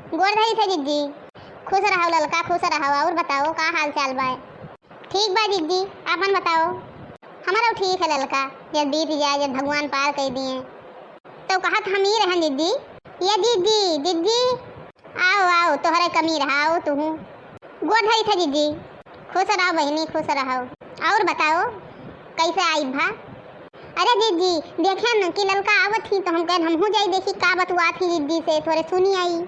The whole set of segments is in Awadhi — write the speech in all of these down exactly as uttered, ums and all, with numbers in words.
गोड़ धरी थे जिज्जी। खुश रहो ललका, खुश रहो। और बताओ, का हाल चाल बा? ठीक बा जिज्जी, आपन बताओ। हमरो ठीक है ललका, जब बीत जाए, जब भगवान पार कइ दिए। तो कहत हम ई रहन जिज्जी, ये जिज्जी, जिज्जी, आओ, आओ, तोहरे कमी रहा, आओ तुहू। गोड़ धरी थे जिज्जी। खुश रहो बहिनी, खुश रहो। और बताओ, कैसे आई भा? अरे जिज्जी, देखेन कि ललका आवत ही, तो हम कहन, हमहू जाई देखी का बतुआत ही जिज्जी से, थोरे सुनी आई।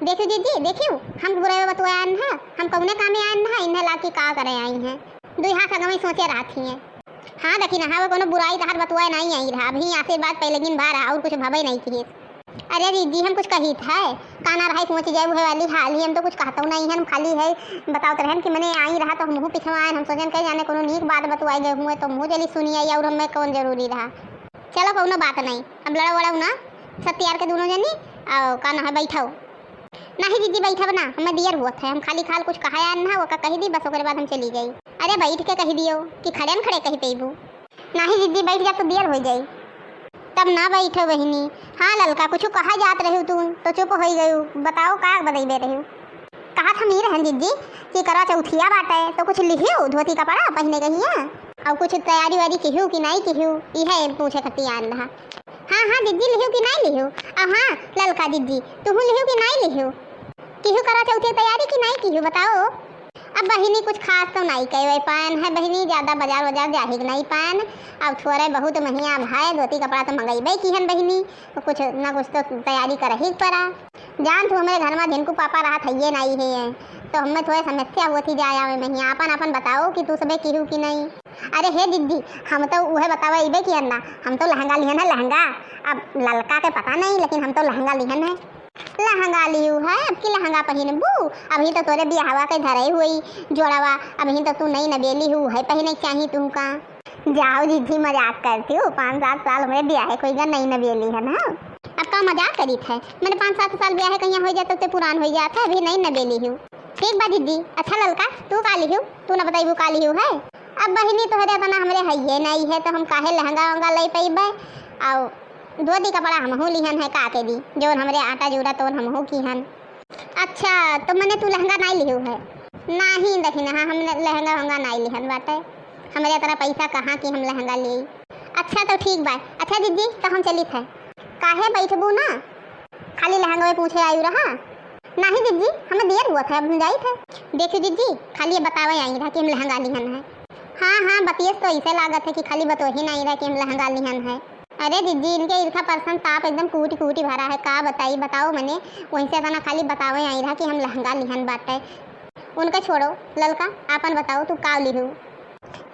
देखियो जिज्जी, देखियो, हम बुराई बतुआए आएन है, हम कौने कामे आएन है, इन्हें लाके का करे आई हैं। दुई हाथ अगवई सोचे रहत ही हैं। हाँ, देखी ना, हाँ, वो कोनो बुराई तहार बतुआए नाई आई रहा, अभी आशीर्वाद पहले दिन भा रहा, और कुछ भवे नाई किहिस। अरे जिज्जी, हम कुछ कहित है, काना रहाई पहुँच जाए, उहे वाली हाल ही, हम तो कुछ कहतौ नाई है, हम खाली है बतावत रहन कि मने आई रहा, तो हमहू पिछवा आएन, हम सोचन कहीं जाने कोनो नीक बात बतुआए गए हुए, तो हमहू चली सुनी आई, और हमें कौन जरूरी रहा। चलो, कौनो बात नाई, अब लड़ो वड़ो ना, सत्यार के दोनों जनी, आओ, का ना है, बैठो। नाही जिज्जी, बैठब ना, हमें दियर हुआ था, हम खाली खाल कुछ कहा आएन ना, ओका कही दी, बस ओकरे बाद हम चली जाई। अरे बैठ के कही दियो कि खड़े न खड़े कही पेबू। नाही जिज्जी, बैठ जा तो दियर हो जाई। तब ना बैठो बहिनी। हाँ ललका, कुछ कहा जात रही तू तो चुप हो गयू, बताओ का बतैबे रही? कहत हम ई रहन जिज्जी कि करवा चौथिया बाटे तो कुछ लिहियो धोती कपड़ा पहने के हिया, और कुछ तैयारी वारी किहियो कि नाई किहियो, इहे पूछे खातिर आन रहा। हाँ, हाँ, जिज्जी लिहियो कि नाई लिहियो? अब हाँ, ललका जिज्जी, तुहू लिहियो कि नाई लिहियो? किहियो करवा चौथ के तैयारी कि नाई किहियो, बताओ। अब बहिनी कुछ खास तो नाई कहे पाएन है बहिनी, ज्यादा बाजार वाजार जाहिक नाई पाएन। अब थोड़े बहुत महिया भाई धोती कपड़ा तो मंगइबे किहन बहिनी, कुछ ना कुछ तो तैयारी करही पड़ा। जान तू हमरे घर में झिनकू पापा रहा थइये नाई है, तो हमें थोड़े समस्या होती जाए आवे महिया। आपन आपन बताओ कि तू सबे किहू कि नाई। अरे हे जिज्जी, हम तो उहे बतावे अइबे किहन ना, हम तो लहंगा लिहन है, लहंगा। अब ललका के पता नहीं, लेकिन हम तो लहंगा लिहन है। लहंगा लिहू है, अब की लहंगा पहिनबू? अभी तो तोरे बियाहवा के धरई हुई जोड़वा, अभी तो तू नई नबेली हू है, पहिने के चाही तू का? जाओ जिज्जी, मजाक करती हूँ, पाँच सात साल हमरे बियाहे कोई का नई नबेली है ना। अब का मजाक करीत है? मैंने पाँच सात साल बियाहे कहिया हो जात, ते पुरान हो जात है, अभी नई नबेली हूँ। ठीक बा जिज्जी। अच्छा ललका, तू का लिहू? तू ना बताइबू का लिहू है? अब बहिनी तोहरे तना हमरे हइये नाई है, तो हम काहे लहंगा वहंगा ले पइबे? और धोती कपड़ा हमहू लिहन है, का के दी, जौन हमरे आटा जूरा तौन हमहू किहन। अच्छा, तो मने तू लहंगा नाई लिहू है? नाही दखिनहा, हम न-, लहंगा वहंगा नाई लिहन बाटे, हमरे तरह पैसा कहाँ कि हम लहंगा ली। अच्छा तो ठीक बा। अच्छा जिज्जी, तो हम चलित है। काहे बैठबू ना, खाली लहंगा पूछे आयु रहा? नाही जिज्जी, हमें देर हुआ था, अब हम जाइत है। देखियो जिज्जी, खाली ये बतावे आई रहा कि हम लहंगा लिहन है। हाँ, हाँ, बतिये से तो ऐसे लागत है कि खाली बतोही नाई रहा कि हम लहंगा लिहन है। अरे जिज्जी, इनके ईर्खा परसन ताप एकदम कूटी कूटी भरा है, का बताई, बताओ मने, वैसे इतना खाली बतावे आई रहा कि हम लहंगा लिहन बाटे। उनका छोड़ो, ललका, आपन बताओ, तू का लिहू?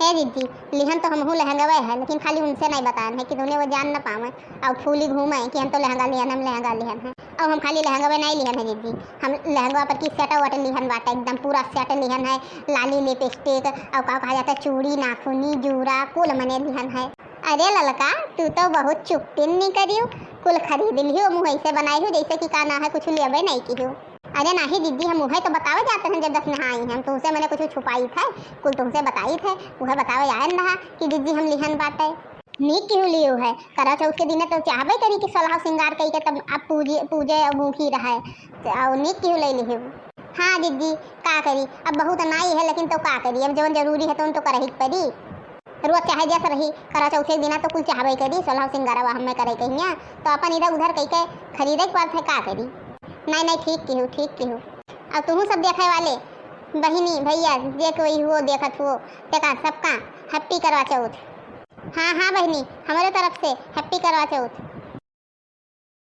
ए जिज्जी, लिहन तो हमहू लहंगवे है, लेकिन खाली उनसे नहीं बतान है कि दुनिया वो जान न पावे और फूली घूमे कि हम तो लहंगा लिहन, हम लहंगा लिहन है। अब हम खाली लहंगवे नहीं लिहन है जिज्जी, हम लहंगा पर की सेट वट लिहन बाटे, एकदम पूरा सेट लिहन है, लाली, लिपस्टिक और का कहा जाता है, चूड़ी, नाखूनी, जूरा, कुल मने लिहन है। अरे ललका, तू तो बहुत चुप्पिन निकरियो, कुल खरीद लियो, मुँह ऐसे बनाई हो जैसे कि का ना है, कुछ लेबे नहीं कियो। अरे नाही जिज्जी, हम उहे तो बतावे जात हैं जब दखिनहा आई हैं, हम तुमसे मने कुछ छुपाइत है, कुल तुमसे बताइत है, उहे बतावे आयन रहा कि जिज्जी हम लिहन बाटे। नीक किहू लियो है, करवा चौथ के दिने तो चाहबे करी कि सोलह सिंगार कई के तब आप पूजे, पूजे और भूखी रहे, और नीक किहू ले लिहू। हाँ जिज्जी, का करी, अब बहुत नाई है लेकिन तो का करी, अब जवन जरूरी है तो उन तो करही के पड़ी। रोज चाहे जस रही, करवा चौथ के दिना तो कुल चाहबे करी, सोलह सिंगारवा हमें करे कहिया, तो अपन इधर उधर कई के खरीदे के पड़त है, का करी। नहीं, नहीं, ठीक किहू, ठीक किहू। अब तुहू सब देखे वाले, बहिनी, भैया, जे कोई हुओ देखत हुओ, तेका सबका happy करवा चौथ। हाँ, हाँ बहिनी, हमरे तरफ से happy करवा चौथ।